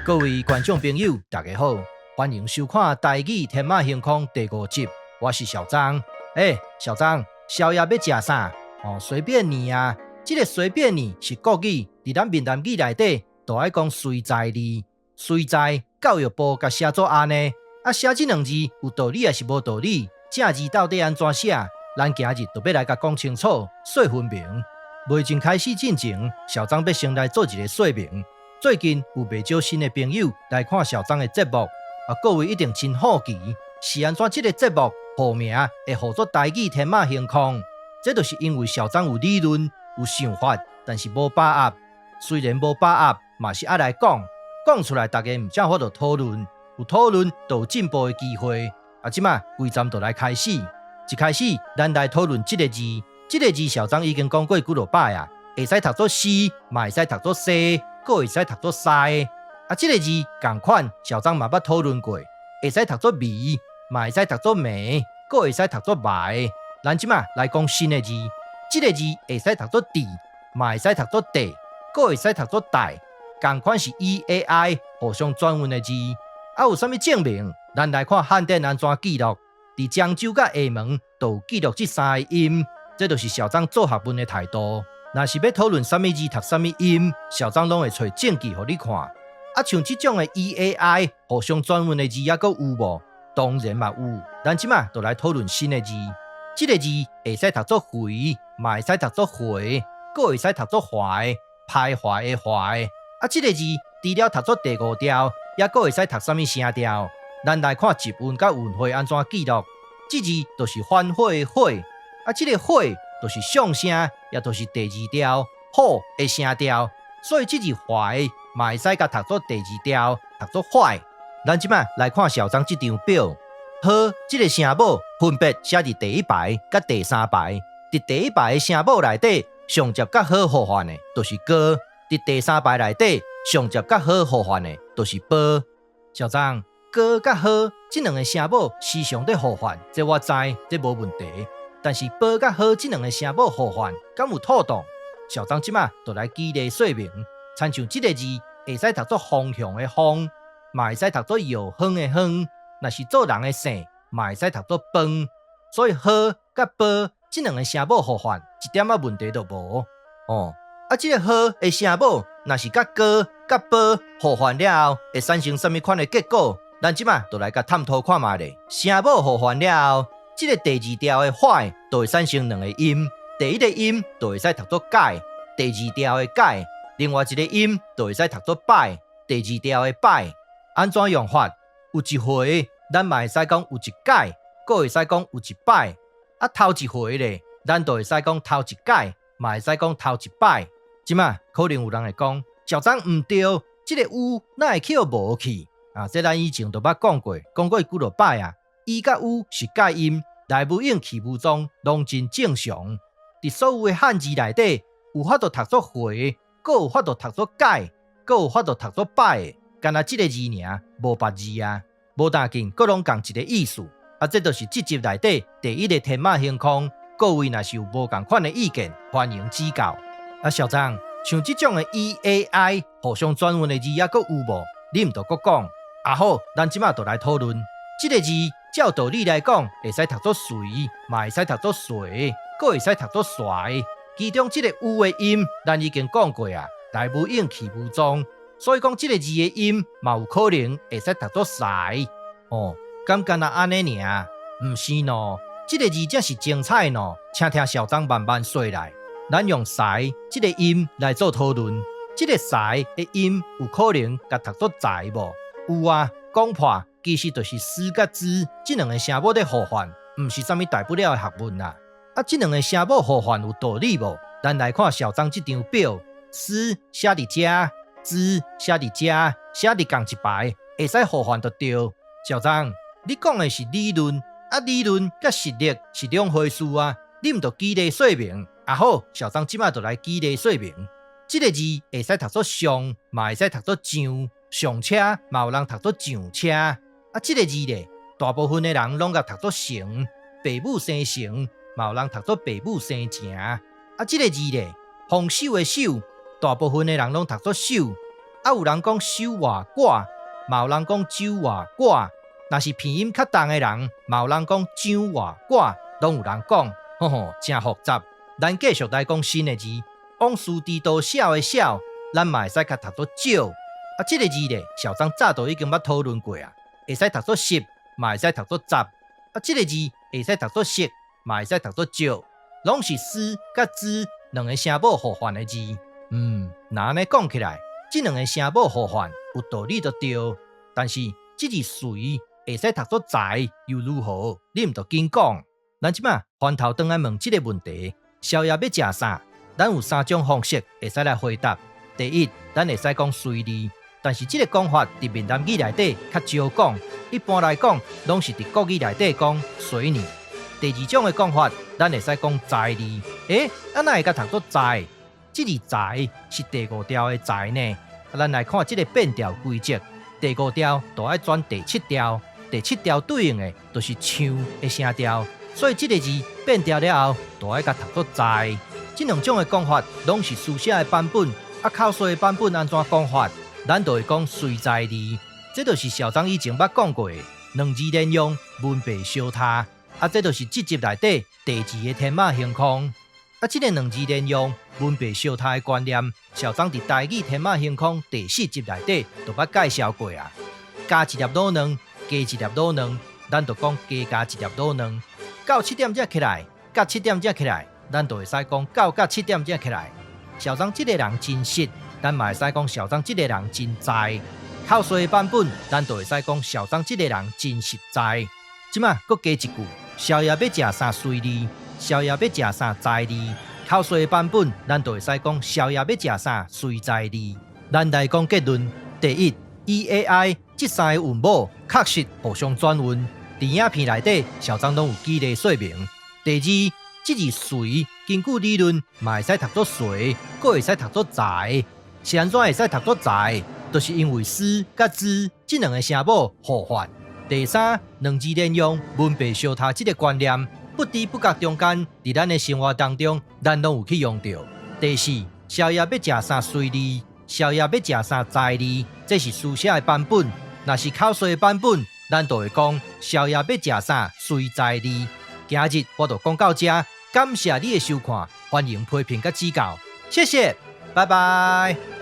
各位觀眾朋友，大家好，歡迎收看《台語天馬行空》第五集，我是小張。欸，小張，宵夜欲食啥？哦，隨便你啊。這個隨便你是國語，佇咱閩南語內底，都愛講隨在你。隨在教育部共寫做按呢，啊寫這兩字有道理抑是無道理？正字到底按怎寫？咱今日就欲來共講清楚，說分明。袂真開始進前，小張欲先來做一个說明。最近有袂少新的朋友來看小張的節目，啊，各位一定真好奇，是按怎這个節目號名會號做台語天馬行空？這就是因為小張有理論、有想法，但是無把握。雖然無把握，嘛是愛來講，講出來，大家毋才有法度討論，有討論就有進步的機會。啊，這馬規站就來開始。一開始，咱來討論這个字，這个字小張已經講過幾落擺啊，會使讀做西，嘛會使讀做西。閣會使讀做西，啊，這个字仝款，小張嘛捌討論過，會使讀做味，嘛會使讀做暝，閣會使讀做埋。咱這馬來講新的字，這个字會使讀做地，嘛會使讀做地，閣會使讀做帶，仝款是 E A I 互相轉韻的字。啊，有啥物證明？咱來看漢典按怎記錄，佇漳州佮廈門都有記錄這三个音，這就是小張做學問的態度。若是欲討論啥物字讀啥物音，小張攏會揣證據予你看。啊，像這種的 E A I 互相轉韻的字，猶閣有無？當然嘛有。咱這馬就來討論新的字。這个字會使讀做回，嘛會使讀做回，閣會使讀做懷，徘徊的懷。啊，這个字除了讀做第五調，猶閣會使讀啥物聲調？咱來看集韻佮韻會按怎記錄。這字就是反悔的悔，啊，這个悔就是上聲，也就是第二調好的聲調，所以這字懷嘛會使共讀做第二調，讀做壞。咱這馬來看小張這張表，好這个聲母分別寫佇第一排佮第三排。佇第一排的聲母內底，上接佮好呼喚的，就是高；佇第三排內底，上接佮好呼喚的，就是波。小張，高佮好這兩个聲母時常咧呼喚，這我知，這無問題。但是波佮好這兩个聲母互換，敢有妥當？小張這馬就來舉例說明，親像這个字會使讀做方向的方，嘛會使讀做藥方的方，若是做人的姓，嘛會使讀做飯。所以好佮波這兩个聲母互換，一點仔問題都無。哦，啊，這个好的聲母，若是佮高佮波互換了後，會產生啥物款的結果？咱這馬就來共探討看覓咧。聲母互換了後，這个第二調的壞就會產生兩个音，第一个音就會使讀做改，第二調的改；另外一个音就會使讀做擺，第二調的擺。按怎用法？有一回，咱嘛會使講有一改，閣會使講有一擺。啊，頭一回咧，咱就會使講頭一改，嘛會使講頭一擺。這馬可能有人會講，小張毋對，這个有哪會去予無去？啊，這咱以前就捌講過，講過幾落擺啊。E 佮 U 是介音，來無影去無蹤，攏真正常。佇所有的漢字內底，有法度讀做回，閣有法度讀做改，閣有法度讀做擺，干焦這个字爾，無別字啊，無要緊，閣攏仝一个意思。啊，這就是這集內底第一个天馬行空。各位若是有無仝款的意見，歡迎指教。啊，小張，像這種的 E A I 互相轉韻的字，猶閣有無？你毋著閣講。啊好，咱這馬就來討論這个字。照道理來講，會使讀做隨，嘛會使讀做隨，閣會使讀做綞。其中這个 U 的音，咱已經講過啊，來無影去無蹤，所以講這个字的音嘛有可能會使讀做綞。哦，敢干焦按呢爾？毋是喏，這个字才是精彩喏，請聽小張慢慢說來。咱用綞這个音來做討論，這个綞的音有可能共讀做才無？有啊，講破。其實就是斯佮茲這兩个聲母咧互換，毋是啥物大不了的學問啦。啊，這兩个聲母互換有道理無？咱來看小張這張表，斯寫佇遮，茲寫佇遮，寫佇仝一排，會使互換就對。小張，你講的是理論，啊，理論佮實力是兩回事啊。你毋著舉例說明。啊好，小張這馬就來舉例說明。這个字會使讀做上，嘛會使讀做上，上車嘛有人讀做上車。啊，這个字咧，大部分的人攏共讀做成，爸母生成，嘛有人讀做爸母生成。啊，這个字咧，豐收的收，大部分的人攏讀做手。啊，有人講收外掛，嘛有人講酒外掛。若是鼻音較重的人，嘛有人講酒外掛，攏有人講，吼吼，誠複雜。咱繼續來講新的字，往事知多少的少，咱嘛會使共讀做少。啊，這个字咧，小張早就已經捌討論過啊，會使讀做十，嘛會使讀做十。啊，這个字會使讀做十，嘛會使讀做石，攏是絲佮之兩个聲母互換的字。若按呢講起來，這兩个聲母互換有道理就對。但是這字隨會使讀做才又如何？你毋著緊講。咱這馬翻頭轉來問這个問題：宵夜欲食啥？咱有三種方式會使來回答。第一，咱會使講隨你，但是這个講法佇閩南語內底較少講，一般來講攏是佇國語內底講隨你。第二種的講法，咱會使講在你。啊哪會共讀做在？這字在是第五調的在呢。啊，咱來看這个變調規則，第五調就愛轉第七調，第七調對應的就是唱的聲調，所以這个字變調了後，就愛共讀做在。這兩種的講法攏是書寫的版本，啊，口說的版本按怎講法？咱就會講隨在你。這就是小張以前捌講過的，兩字連用，文白相疊。啊，這就是這集內底第二个天馬行空。啊，這个兩字連用，文白相疊的觀念，小張佇台語天馬行空第四集內底就捌介紹過啊。加一粒滷卵，加一粒滷卵，咱就講加加一粒滷卵。到七點才起來，佮七點才起來，咱就會使講到佮七點才起來。小張這个人真實，咱嘛會使講小張這个人真在。口說的版本，咱就會使講小張這个人真實在。這馬閣加一句：宵夜欲食啥隨你，宵夜欲食啥在你。口說的版本，咱就會使講宵夜欲食啥隨在你。咱來講結論：第一，E A I 這三个韻母確實互相轉韻，佇影片內底小張攏有舉例說明。第二，這字隨根據理論嘛會使讀做隨，閣會使讀做在。是按怎會使讀做在？就是因為絲佮之這兩个聲母互換。第三，兩字連用，文白相疊這个觀念，不知不覺中間，佇咱的生活當中，咱攏有去用著。第四，宵夜欲食啥隨你，宵夜欲食啥在你，這是書寫的版本。若是口說的版本，咱就會講宵夜欲食啥隨在你。今日我就講到這，感謝你的收看，歡迎批評佮指教，謝謝，拜拜。